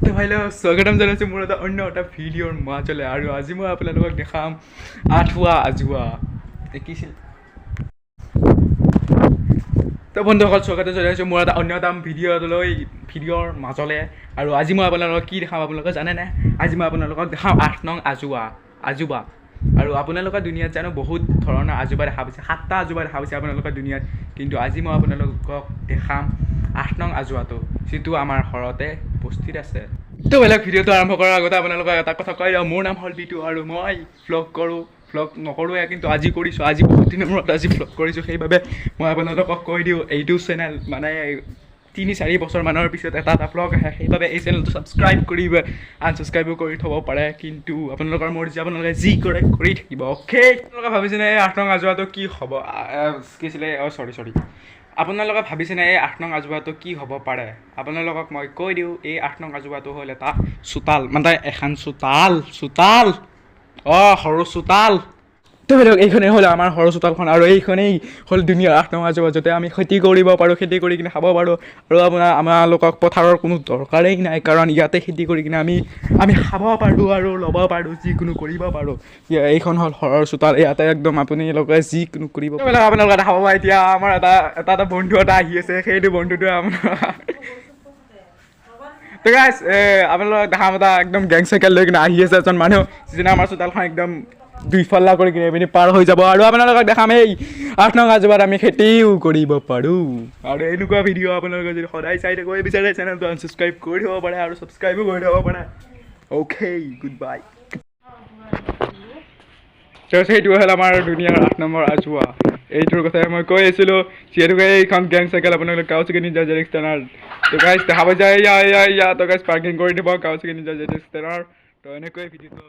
তো ভাই লোক, স্বাগতম জনাইছোঁ মোৰ এটা অন্য এটা ভিডিঅ'ৰ মাজলৈ। আৰু আজি মই আপোনালোকক দেখাম আঠুৱা আজোৱা দেখিছিল। তো বন্ধুসকল, স্বাগতম জনাইছোঁ মোৰ এটা অন্য এটা ভিডিঅ'লৈ, ভিডিঅ'ৰ মাজলৈ। আৰু আজি মই আপোনালোকক কি দেখাম আপোনালোকে জানেনে? আজি মই আপোনালোকক দেখাম 8 নং আজোৱা আজোবা। আৰু আপোনালোকৰ দুনিয়াত জানো বহুত ধৰণৰ আজোবা দেখা পাইছে, 7টা আজোবা দেখা পাইছে আপোনালোকৰ দুনিয়াত। কিন্তু আজি মই আপোনালোকক দেখাম 8 নং আজোৱাটো, যিটো আমাৰ ঘৰতে উপস্থিত আছে। তো বেলেগ ভিডিঅ'টো আৰম্ভ কৰাৰ আগতে আপোনালোকক এটা কথা কৈ দিওঁ, মোৰ নাম হ'ল বিটু আৰু মই ভ্লগ কৰোঁ। ভ্লগ নকৰোঁৱে, কিন্তু আজি কৰিছোঁ। আজি বহুত দিনৰ মূৰত আজি ভ্লগ কৰিছোঁ, সেইবাবে মই আপোনালোকক কৈ দিওঁ, এইটো চেনেল মানে 3-4 বছৰমানৰ পিছত এটা এটা ভ্লগ আহে, সেইবাবে এই চেনেলটো ছাবস্ক্ৰাইব কৰিব, আনছাবস্ক্ৰাইবো কৰি থ'ব পাৰে, কিন্তু আপোনালোকৰ মৰ্জি, আপোনালোকে যি কৰে কৰি থাকিব। অ'কে, আপোনালোকে ভাবিছেনে এই 8 নং আজোৱাটো কি হ'ব? কি আছিলে, অ' চৰি চৰি, আপোনালোকে ভাবিছেনে এই 8 নং আজোৱাটো কি হ'ব পাৰে? আপোনালোকক মই কৈ দিওঁ, এই 8 নং আজোৱাটো হ'ল এটা চোতাল, মানে এখন চোতাল, চোতাল, অঁ সৰু চোতাল। তো বেলেগ এইখনেই হ'ল আমাৰ সৰু চোতালখন আৰু এইখনেই হ'ল দুনিয়াৰ 8 নং আজোৱা, য'তে আমি খেতি কৰিব পাৰোঁ, খেতি কৰি কিনে খাব পাৰোঁ। আৰু আপোনাৰ আমালোকক পথাৰৰ কোনো দৰকাৰেই নাই, কাৰণ ইয়াতে খেতি কৰি কিনে আমি খাব পাৰোঁ আৰু ল'ব পাৰোঁ, যিকোনো কৰিব পাৰোঁ। এইখন হ'ল সৰৰ চোতাল, ইয়াতে একদম আপোনালোকে যিকোনো কৰিব। বেলেগ আপোনালোকে দেখাব পাব। এতিয়া আমাৰ এটা এটা এটা বন্ধু এটা আহি আছে, সেইটো বন্ধুটোৱে আপোনাৰ তো গাইছ, আপোনালোকক দেখাম, এটা একদম গেং চাইকেল লৈ কিনে আহি আছে এজন মানুহ, যিজনে আমাৰ চোতালখন একদম দুইফাল্লা কৰি কিনে এইপিনি পাৰ হৈ যাব। আৰু আপোনালোকক দেখাম এই 8 নং আজোবাত আমি খেতিও কৰিব পাৰোঁ। আৰু এনেকুৱা ভিডিঅ' আপোনালোকে যদি সদায় চাই থাকিব বিচাৰে, চেনেলটো আনছাবস্ক্ৰাইব কৰি থ'ব পাৰে আৰু ছাবস্ক্ৰাইবো কৰি থ'ব পাৰে। Okay, good bye. তো সেইটো হ'ল আমাৰ দুনিয়াৰ 8 নম্বৰ আজোৱা, এইটোৰ কথাই মই কৈ আছিলোঁ। যিহেতুকে এইখন গেং চাইকেল আপোনালোকে কাউচিকি নিঞ্জা জেড টেনাৰ। তো গাইজ দেখা পাইছে, এয়া এয়া এয়া। তো গাইজ, পাৰ্কিং কৰি দিব কাউচিকি নিঞ্জা জেড টেনাৰ। তো এনেকৈ ভিডিঅ'টো